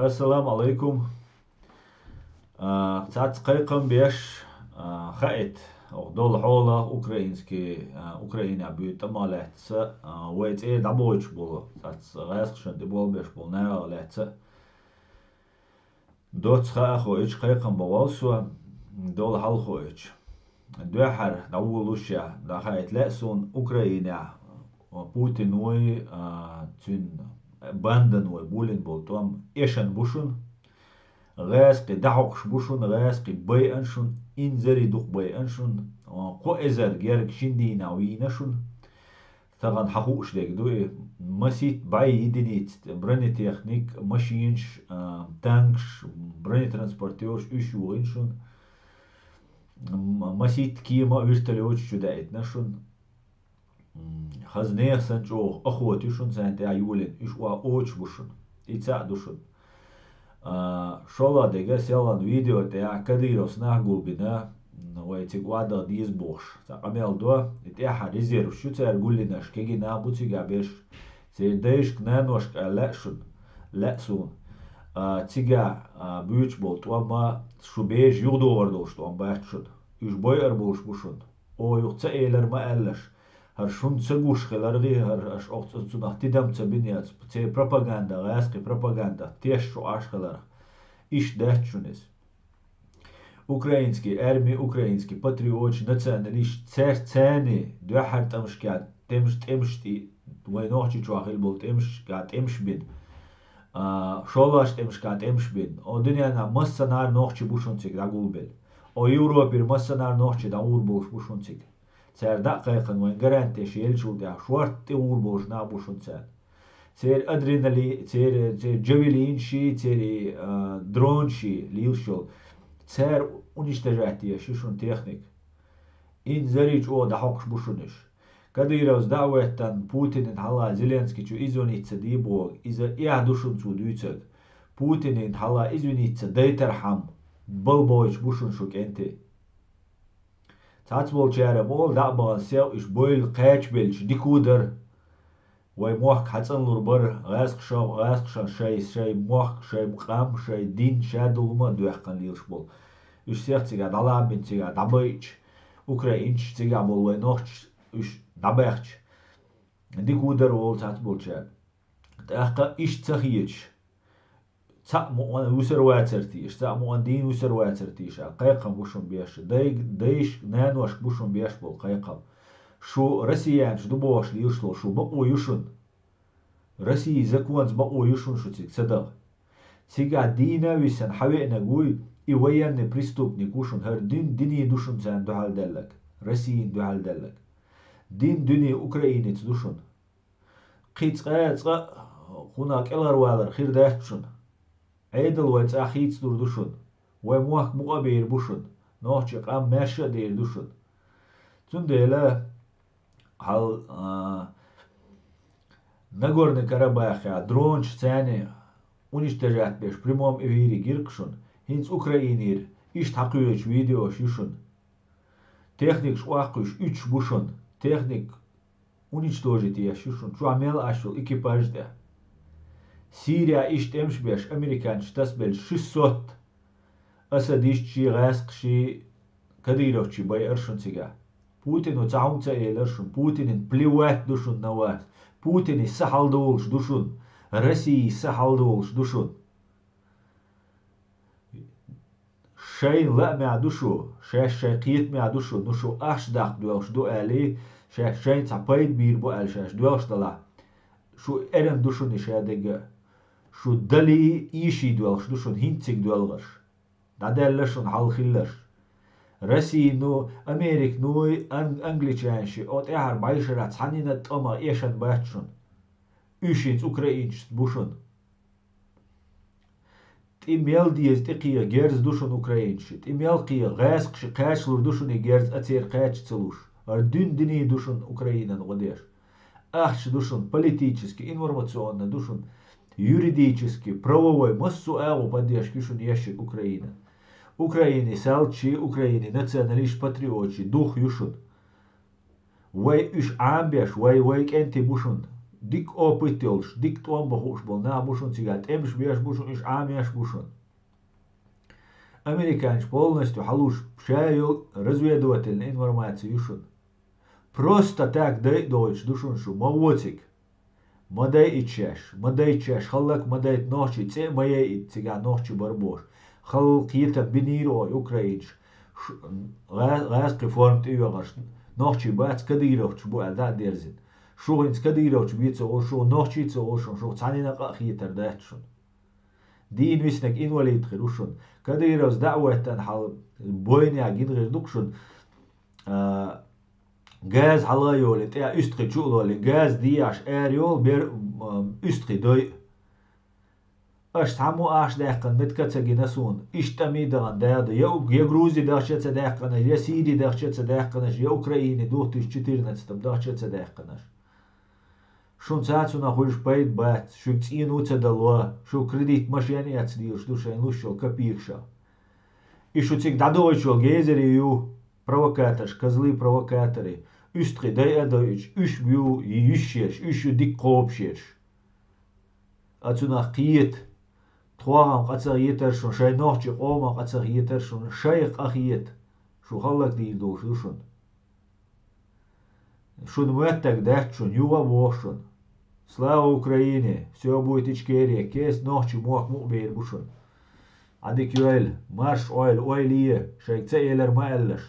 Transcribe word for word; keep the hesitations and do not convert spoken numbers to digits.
Ассаламу алайкум. А, цхьацца кхайкхам беш, а, хаийта, оха долу хьолах украинский, а, Украинехь буьйцу тӀамах лаьцна, а, вай цӀера дӀабойтуш болу, цхьацца гӀазкхашна тӀе болх беш болу нахах лаьцна. Доцца хаа хоуьйтуш кхайкхам бан волу со, долу хьал хоуьйтуш. Дуьххьара дӀаволалушехь, дӀахаийта лаьа суна Украинехь Путиной, а, цуьнан банданой булина болу тӀом эшна бу шуна. ГӀазкхий дӀахьокхуш бу шуна, гӀазкхий байъина шуна, инзаре дукха байъина шуна, а, кхо эзар герга шина дийнахь вийна шуна. Тахана хьан хууш дерг ду и, масийтта бӀе единица бронетехник, машинаш, а, танкаш, бронетранспортераш уьш юхийна шуна. М-, масийтта кема а, вертолёташ чу даийтина шуна. М, хаза нехан санна чӀогӀа охота ю шуна царна тӀехь йолийна, уьш охьа оцуш бу шуна. И цхьаъ ду шуна. А, шолгӀа дерг, селхана видео тӀехь Кадыровс нах гулбина, м, вай цига охьадала деза бохуш, цхьа къамел до, и тӀаьххьара резерваш ю цара гулйинарш, кегий нах бу цигахь берш. Церан дайшка, наношка аьлла лаьа шуна, лаьа суна. А, цигахь, а, буьйцуш болу тӀом а, шу бераш юхадогӀур долуш тӀом бац шуна. Уьш бойур болуш бу шуна. Оха юха ца элира ма аьллаш, хӀара шуна ца гуш хиларгӀий, хӀара аша оха цу-, цунах тидам ца бина яц, церан пропаганда, гӀазкхи пропаганда тешаш шу Ӏаш хиларх. Иштта дац шуна иза. Украинский арми, украинский патриоташ, националисташ, цаьрца царний дуьххьара тӀемашкахь, тӀемаш, тӀемаш тӀе, вай Нохчийчохь хилла болу тӀемашкахь тӀемаш бина. А, шолгӀачу тӀемашкахь тӀемаш бина. О, дуьненахь массанхьара нохчий бу шуна цига дӀагулбелла. О, Европера массанхьара нохчий дӀагӀур болуш бу шуна цига. Цара дӀа а кхайкхина, вайн гарантеш еллачул тӀаьхьа шортта тӀегӀур болуш нах бу шуна царна. Церан адреналин, церан, церан джавелинший, церан, а, дронший лелаш йолу. Цара уничтожать деш ю шуна техника. Инзаре чӀогӀа дӀахьокхуш бу шуна уьш. Кадыровс дӀа а хӀоьттина, Путинан хьалха Зеленскийчу извиниться де боху, иза эхь ду шуна цо дуьйцург. Путинан хьалха извиниться дайтархьама, балбойтуш бу шуна шу кӀентий. Цхьацболчара ма олу, дӀа а бахана сел уьш бойла кхачабелча дика ву дара. Вай мохк хьацӀанлур бара, гӀазкхаша-, гӀазкхашна шай, шай мохк, шай къам, шай дин, шадолу ма доьхкина лелаш болу. Уьш сех цигахь дӀалабина, цигахь дӀабайча, украинцаш цигахь болу вай нохчаш уьш дӀабаьхча, дика ву дара олу цхьацболчара. ТӀаккха иштта ца хеташ, цхьаъ мукъана вусар вацар тийша, цхьаъ мукъана дийна вусар вацар тийша, кхайкхам бу шуна беш. Дай-, дайшка, наношка бу шуна беш болу кхайкхам. Шу россиянаш ду бохуш лелаш долу, шу бакъо ю шуна. Россия законца бакъо ю шуна шу цига ца даха. Цигахь дийна а висина хьан веанарг вуй, и военный преступник ву шуна, хӀара дин, диний ду шуна царна дуьхьал даьлларг, Российна дуьхьал даьлларг. Дин, дуьне украинец ду шуна. Кхин цкъа а, цкъа а кхунах кӀелхьарвалар хир дац шуна. Ӏедал вай цӀа хийцадур ду шуна. Вай мохк букъа а бийр бу шуна. Нохчийн къам маьрша а дийр ду шуна. Цундела хьал, а, Нагорный Карабахехь дронаш царний уничтожать беш прямом эфире гира-кх шуна. ХӀинца Украинера иштта хьакхоьхьучу видеош ю шуна. Техникаш охьакхуьйсуш уьттуш бу шуна. Техника уничтожить еш ю шуна. Чохь мел Ӏаш йолу экипаж тӀехь. Сирия иштта тӀемаш беш, американцаша тасабелча шестьсот асадисташ, гӀазкхаш, кадыровцаш байар шуна цигахь. Путино цхьа хӀума ца элира шуна. Путинан плевать ду шуна на вас. Путинан са хьалдолуш ду шуна. Россин са хьалдолуш ду шуна. Шайна лаамехь ду шу, шаьш шайн кхетамехь ду шу, ну шу ахча даккха доьлхуш ду аьлла, шаьш шайна цхьа пайда бийр бу аьлла шаьш доьлхуш далахь. Шу эрна ду шуна и шадерг а. Шу далий, ийший доьлхуш ду шуна хӀинцциг доьлхарш. ДӀадаьлла шуна хьал хилларш. Российну, Американу, ан-, англичанаши, о тӀаьхьара бӀешарахь цхьаннина а тӀомах эшна бац шуна. Уьш хӀинца украинцашца бу шуна. ТӀе мел деза тӀекхехьа герз ду шуна украинцаши, тӀе мел кхехьа гӀазкхаши кхачалур ду шуна и герз а церан кхача ца луш. ХӀара дуьнен диний ду шуна Украинан гӀо деш. Ахча ду шуна, политически, информационно ду шуна, юридически, правовой, массо а агӀо поддержка ю шуна ешшиг Украинан. Украинан салташи, Украинан националисташ, патриоташи дух ю шуна. Вай уьш Ӏамбеш, вай, вай кӀентий бу шуна. дика опыт йолуш, дика тӀом бан хууш болу нах бу шуна цигахь, тӀемаш беш бу шуна, уьш Ӏамош бу шуна. Американаш полностью хьалуш, ша йолу разведывательная информация ю шуна. Просто так дайа а дойтуш ду шуна шу, ма воциг. Ма дайта шаьш, ма дайта шаьш, хӀаллак а ма дайта нохчий, цӀе а ма яйта цигахь нохчий бара бохуш. Халла кхетам бинийра оха украинаш, шу-, гӀа-, гӀазкхийн форма тӀейогӀуш, нохчий бац, кадыровцаш бу аьлла дӀа а дерзина. Шу хӀинца кадыровцаш бен ца олуш, шу нохчий ца олуш, шух цхьанна а къа а хетар дац шуна. Дийна виснарг инвалид хир ву шуна. Кадыровс дӀа а веттана хьал бойнех гина хир ду-кх шуна. А, газа хьала а йолий, тӀе уьстагӀий чу а лолий, газа дехьаш ара йолу бер-, м, уьстагӀий дой. Аша цхьаммо а ахча даьккхина метка ца гина суна, иштта тӀаме а дахана дада, я у-, я Грузи дахча ца даьккхина, я Сири дахча ца даьккхина, я Украине две тысячи четырнадцатом дахча ца даьккхина. Шуна цхьа а цунах хуьлуш пайда бац, шуьга цӀена ву ца дало, шу кредит машен а эцна лелаш ду шайн луш йолу копейкашах. И шу цига дӀадоуьйтуш йолу гейзери ю, провокаторш, козлы провокаторы, уьстагӀий дайа а дойуьйтуш, уьш ю йиш ерш, уьш ю дика кхобуш ерш. А цунах кхета, тхох-м къа ца хетара шуна, шайн нохчийн къомах къа ца хетара шуна, шайх къа хета, шу хӀаллакдийр долуш ду шуна. Шуна моьттург дац шуна, юха а боху шуна. Слава Украине! Всё будет Ичкерия! Кеста нохчийн мохк мукъабер бу шуна. Ӏадика йойла, марша Ӏойла, ойла е, шайга ца элира ма аьллаш.